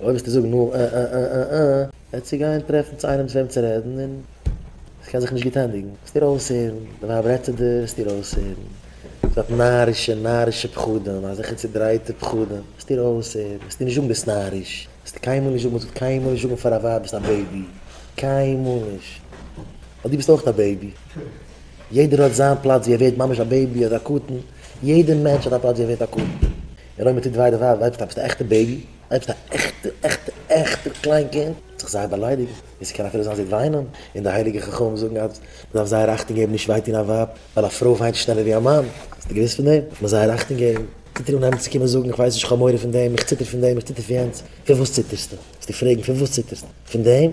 אויב וועסטו זאגן נו אה אה אה אה אה, וועט זי גיין טרעפן צו איינעם צו וועם צו רעדן און עס קען זיך נישט גוט ענדיגן. וועסט איר אויסהערן, די ווייב רעדט צו דיר, וועסט איר אויסהערן. זי האט נארישע נארישע פחדים, אזעלכע צודרייטע פחדים, וועסט איר אויסהערן, וועסט איר נישט זאגן ביסט נאריש, וועסט קיינמאל נישט זאגן, מען זאל קיינמאל נישט זאגן פאר א ווייב ביסט א baby, קיינמאל נישט, ווייל דו ביסט אויך א baby, יעדער האט זיין פלאץ ווי ער ווערט ממש א baby אדער א קטן, יעדער מענטש האט א פלאץ ווי ער ווערט א קטן, און אויב מען טוט וויי די ווייב, ווייב ביסט א עכטע baby, אויב ביסט א עכטע עכטע עכטע קליין קינד, וועט זיך זייער באליידיגן, און ס'קען אפילו זיין זי וועט וויינען, און די הייליגע חכמים זאגן אז מ'דארף זייער אכטונג געבן נישט וויי טון א ווייב, ווייל א פרוי וויינט שנעלער ווי א מאן, האסטו געוואוסט פון דעם? דארף מען זייער אכטונג געבן, טוט איר אנהייבן צו קומען זאגן איך ווייס נישט איך האב מורא פון דעם, איך ציטער פון דעם, איך ציטער פון יענץ, פון וואס ציטערסטו? וועסטו פרעגן פון וואס ציטערסטו? פון דעם?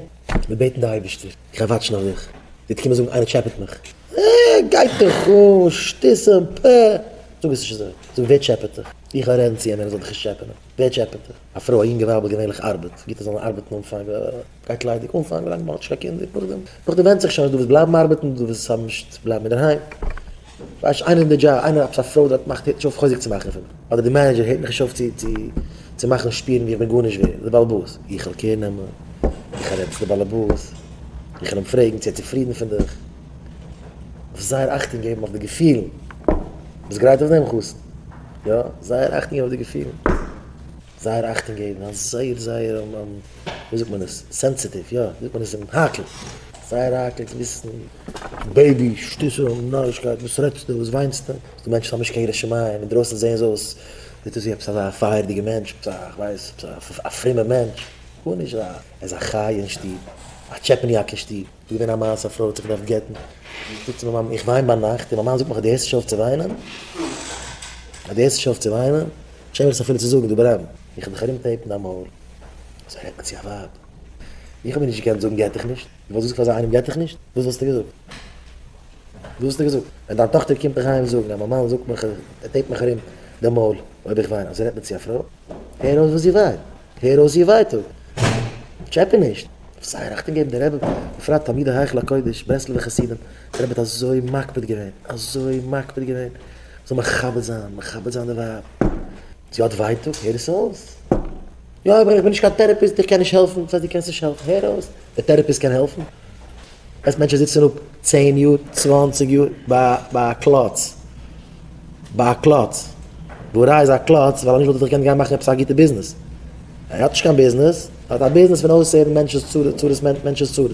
מיר בעטן די אייבערשטער, איך גיי watch ן אויף דיך, זי וועט קומען זאגן איינער טשעפעט מיך, אה, גייט דיך אן, שטותים, פע, זאג עס נישט אזוי, זאג ווער טשעפעט דיך? איך גיי רעדן צו אים ער זאל דיך נישט טשעפענען, ווער טשעפעט דיך? א פרוי, א יונגע ווייבל געווענליך ארבעט, גוט עס זאל ארבעטן אנפאנג, גייט ליידיג אנפאנג ווילאנג מען האט נישט קיין קינדער, נאכדעם נאכדעם ווענדט זיך שוין, דו ווילסט בלייבן ארבעטן, דו ווילסט האבן נישט בלייבן אינדערהיים, ווייסט איינער אין די דזשאב, איינער עפעס א פרוי דארט מאכט הערט נישט אויף חוזק צו מאכן פון מיר, אדער די manager הערט מיך נישט אויף צו צו צו מאכן שפירן ווי איך בין גארנישט ווערד, די באלעבאס, איך וועל care נעמען, איך וועל רעדן צו די באלעבאס, איך וועל אים פרעגן צו ער איז צופרידן פון דיך, דארפסט זייער אכטונג געבן אויף די געפילן, ביסט גרייט אויף דעם חתן? יא, זייער אכטונג געבן אויף די געפילן. זייער אכטונג געבן, זיין זייער זייער ווי זאגט מען עס, sensitive, יא, ווי זאגט מען עס, הייקל, זייער הייקל צו וויסן, baby, שטותים, נארישקייט, וואס רעדסטו, וואס וויינסטו, ס'דא מענטשן וואס האבן נישט קיין יראת שמים, אינדרויסן זעען זיי אויס, זעט אויס ווי עפעס אזא פייערדיגע מענטש, עפעס א, כ'ווייס, עפעס א פרומע מענטש, גארנישט, ער איז א חיה אין שטוב, א טשעפעניאק אין שטוב. דא געווען א מעשה א פרוי האט זיך געדארפט גט'ן, זאגט צו מיין מאמע איך וויין ביינאכט און מיין מאן זאגט מיך אז דו הערסט נישט אויף צו וויינען, אז דו הערסט נישט אויף צו וויינען, שעם איך זיך אפילו צו זאגן דא ברבים, איך וועל דיך ארום tape ן דיין מויל, אזוי רעדט מען צו א ווייב, איך האב מיר נישט געקענט זאגן גט דיך נישט, דו וואלסט געזאגט פאר אזא איינעם גט דיך נישט? וואס וואלסטו געזאגט? וואס וואלסטו געזאגט? ווען דיין טאכטער קומט דיך אהיים זאגן אז מיין מאן זאגט מיך ער tape ט מיך ארום די מויל אויב איך וויין, אזוי רעדט מען צו א פרוי? הער אויס וואס זי וויינט, הער אויס איר ווייטאג, טשעפע נישט, זייער אכטונג געבן, דער רבי, בפרט תלמידי היכל הקודש, ברסלב'ע חסידים, דער רבי האט אזוי מקפיד געווען, אזוי מקפיד געווען, מ'זאל מכבד זיין, מכבד זיין די ווייב, זי האט ווייטאג, הער עס אויס, יא אבער איך בין נישט קיין therapist, איך קען נישט העלפן, וואס הייסט דו קענסט נישט העלפן, הער אויס, דער therapist קען העלפן? ווייסט מענטשן זיצן אפ צען יאר, צוואנציג יאר ביי ביי א קלאץ, ביי א קלאץ, והא ראי' איז א קלאץ ווייל אנישט וואלט ער דאך געקענט גיין מאכן עפעס א גוטע ביזנעס, ער האט נישט קיין ביזנעס, ער האט א ביזנעס פון אויסהערן מענטשנ'ס צרות, צרות מענטשנ'ס צרות.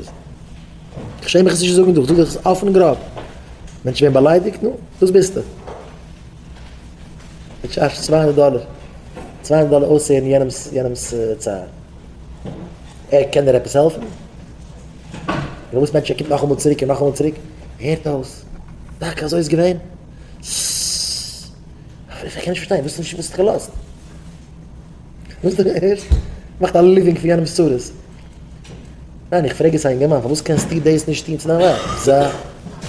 איך שעם מיך עס נישט צו זאגן דא, איך זאג דיך עס אפן און גראב. מענטשן ווערן באליידיגט, נו, דאס ביסטו. ער טשארדזשט 200 דאלער, 200 דאלער אויסהערן יענעמ'ס יענעמ'ס צער. ער קען דיר עפעס העלפן? און וואס מענטש ער קומט נאכאמאל צוריק און נאכאמאל צוריק, הערט אויס, טאקע אזוי איז געווען? סססס, איך קען נישט פארשטיין, וואס האסטו דיך געלאזט? וואס דו הערסט? מאכט א living פון יענעמ'ס צרות. ניין, איך פרעג עס א אינגערמאן, פארוואס קענסטו דאס נישט טון צו דיין ווייב? זיי,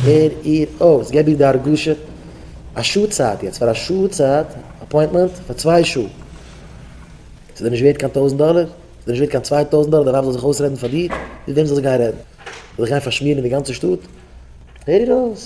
הער איר אויס, געב איר די הרגשה, א שעה צייט יעצט, פאר א שעה צייט, appointment פאר צוויי שעה. ס'איז דיר נישט ווערט קיין טויזנט דאלער? ס'איז דיר נישט ווערט קיין 2000 דאלער די ווייב זאל זיך אויסרעדן פאר דיר? מיט וועם זאל זי גיין רעדן? זאל זיך גיין פארשמירן אין די גאנצע שטאט? הער איר אויס.